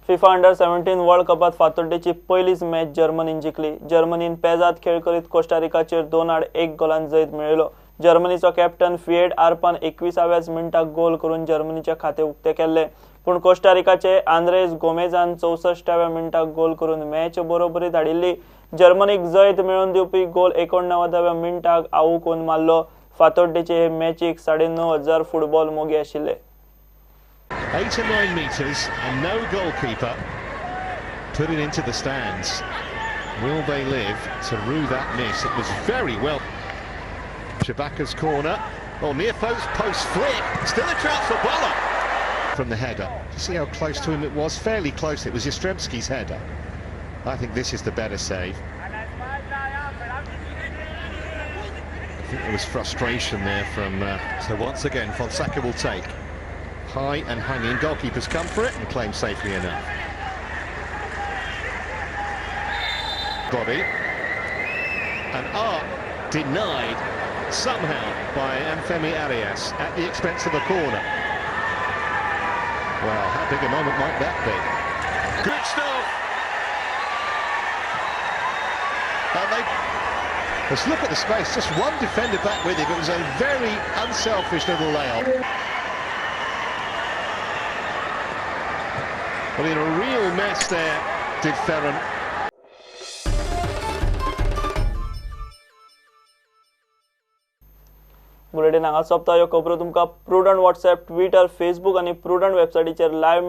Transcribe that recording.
FIFA under 17 world कपात फातोड्डेची पयलीच match जर्मनीन जिखली. जर्मनीन पेजाद खेळ करीत कोस्टारिकाचेर 2-1 गोलान जैत मेळयलो. जर्मनीचो कॅप्टन फिएट आर्पान 21व्याच मिनटाक गोल करून जर्मनीचे खाते उक्ते केल्ले. पूण कोस्टारिकाचे आंद्रेस गोमेजान 64व्या मिनटाक गोल करून मॅच बरोबरी धाडिल्ली. जर्मनीक जैत मेळोवन दिवपी गोल 89व्या मिनटाक आऊकोन मारलो. फातोड्डेचे हे मॅचीक 9,500 फुटबॉल मोगी आशिल्ले. 8 or 9 meters and no goalkeeper put it into the stands. Will they live to rue that miss? It was very well. Shabaka's corner. Oh, near post flick. Still a chance for Boller from the header. You see how close to him it was? Fairly close. It was Jastrzembski's header. I think this is the better save. I think there was frustration there from... so once again, Fonseca will take. High and hanging. Goalkeeper's come for it and claim safely enough. Body. And Arp denied somehow by Anfemi Arias at the expense of a corner. Well, how big a moment might that be? Good stuff! And they... Let's look at the space. Just one defender back with him. It was a very unselfish little layoff. Well, in a real mess there, did Ferran. Bulletin हांगा सोंपता. ह्यो खबरो तुमकां prudent WhatsApp, Twitter, Facebook आनी prudent वेबसायटीचेर live